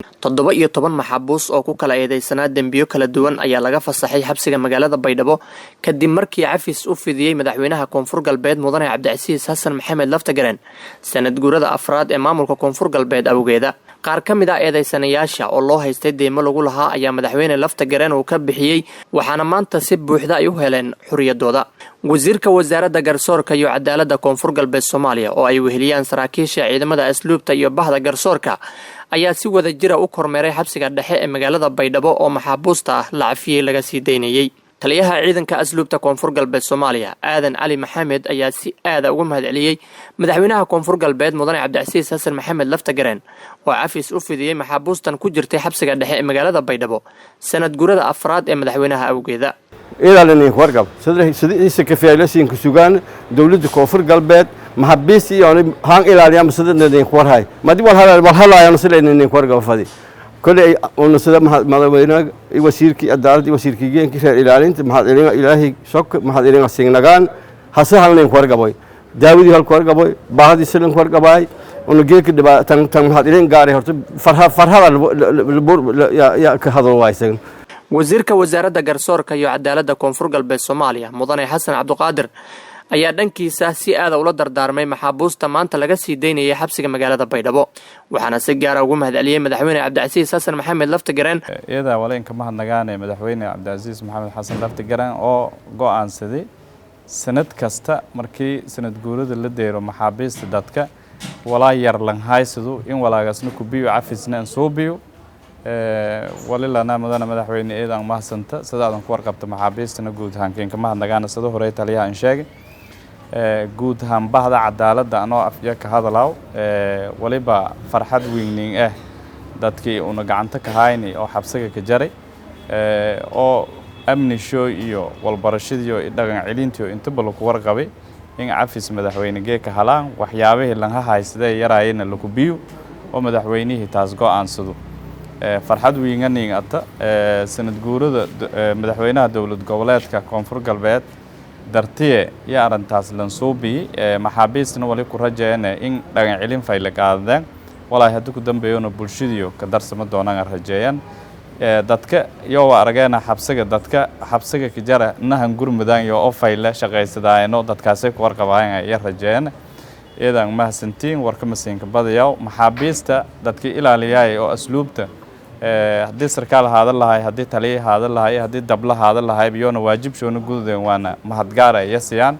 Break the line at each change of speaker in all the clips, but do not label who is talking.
17 maxaabuus oo ku kala eedeysanaa dembiyo kala duwan ayaa laga fasaxay xabsiga magaalada Baydhabo, kadib markii cafis u fidiyey madaxweynaha Koonfur Galbeed, Mudane Cabdicasiis Xasan Maxamed Laftagareen, sanad guurada afraad ee maamulka Koonfur Galbeed awgeeda. Qaar ka mid ah eedeysanayaasha oo loo haystay deymo lagu lahaa ayaa madaxweyne Laftagareen uu ka bixiyey, waxaana maanta si buuxda ay u heleen xuriyadooda. Wasiirka Wasaaradda Garsoorka iyo Cadaaladda Koonfur Galbeed Soomaaliya, oo ay weheliyaan saraakiisha ciidamada asluubta iyo bahda garsoorka, ayaa si wada jira u kormeeray xabsiga dhexe ee magaalada Baydhabo oo maxaabuusta ah la cafiyey laga sii daynayey. Taliyaha ciidanka asluubta Koonfur Galbeed Soomaaliya, Aadan Cali Maxamed, ayaa si aada uga mahadceliyey madaxweynaha Koonfur Galbeed, Mudane Cabdicasiis Xasan Maxamed Laftagareen, oo cafis u fidiyey maxaabuustan ku jirtay xabsiga dhexe ee magaalada Baydhabo sanad gurada afraad ee madaxweynaha awgeeda.
Ilaalinin wargab sida kafiyaylasinka sugaan dowladda Koonfur Galbeed maxaabiist iyo haan ilaaliyaan sida warhay madi wal halaayaan sida wargab fadi kolay una sida madaxweynaha, wasiirkii cadaaladda, wasiirkii geenkii reer ilaalinta maxad ilin ilaahay sok maxad ilin singnagaan hase halnin wargaboy daawadii halku wargaboy baahadii silin wargabaay una geelka dhibaa tan tan maxad ilin gaaray horta farha farhada ya ka hadal waaysan.
Wasiirka Wasaaradda Garsoorka iyo Cadaaladda Koonfur Galbeed Soomaaliya, Mudane Xasan Cabduqaadir, ayaa dhankiisa si aada ula dardaarmay maxaabuusta maanta laga sii daynayay xabsiga magaalada Baydhabo, waxaana si gaara ugu mahadceliyey madaxweyne Cabdicasiis Xasan Maxamed Laftagareen.
Iyadaa walaynka mahadnagaane madaxweyne Cabdicasiis Maxamed Xasan Laftagareen oo go-aansaday sanad kasta markii sanad guurada la deero maxaabiista dadka walaa yar langhaysadu in walaagaasna kubiyo cafisna an suubiyo. Walilana mudane madaxweyne, eedan mahadsanta. Sidaadan ku warqabta, maxaabiistana guud ahaan kinka mahadnagaana. Sida horey taliyaha an sheegay, guud ahaan bahda cadaaladda anoo afya ka hadalaaw, waliba farxad weynin ah dadkii una gacanta ka hayni oo xabsiga ka jaray oo amni show iyo walbarashadiiyo dhaqan celintiyo intaba laku warqabay in cafis madaxweyne geeka halaan, waxyaabihii lanha haysadee yaraayena laku biyo oo madaxweynihii taas go-aansado. Farxad wiinganing ata sanad guurada madaxweynaha dowlad goboleedka Koonfur Galbeed dartiye iyo arrintaas lansuubiyi. Maxaabiistna wali ku rajeene in dhaqan celin fayle qaadadeen, walaahi haddii ku dambeeyona bulshadiyo ka darsama doonaan rajeeyaan. Dadka iyo waa arageena xabsiga, dadka xabsiga ka jara nahan gurmudaan iyo oo fayle shaqaysadaayno, dadkaasay ku warqabaayaan iyo rajeeyaan. Iyadan mahadsantiin. Warka masiinka badayaw, maxaabiista dadkii ilaaliyaay oo asluubta, haddii sarkaal haadan lahay, haddii taliya haadan lahay, haddii dabla haadan lahay, iyoona waajibshoona gududeen, waana mahadgaara iyo siyaan.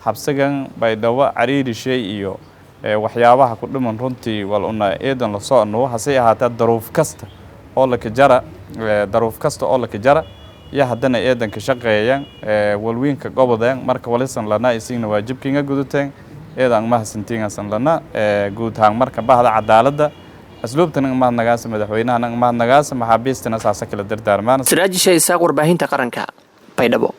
Xabsigan Baydhabo cariiri shay iyo waxyaabaha ku dhiman runtii wal una eedan la socno. Hase ahaatee, daruuf kasta oo laka jara, daruuf kasta oo laka jara iyo haddana eedanka shaqeeyaan, walwiinka gobodeen. Marka walisan lana isigna waajibkiinga guduteen, eedan mahadsantiingasan lana guud ahaan. Marka bahda cadaaladda, asluubtana mahadnagaasa, madaxweynahana mahadnagaasa, maxaabiistana saasa kala dardaarmaan.
Siraajisha Isaaq, warbaahinta qaranka, Baydhabo.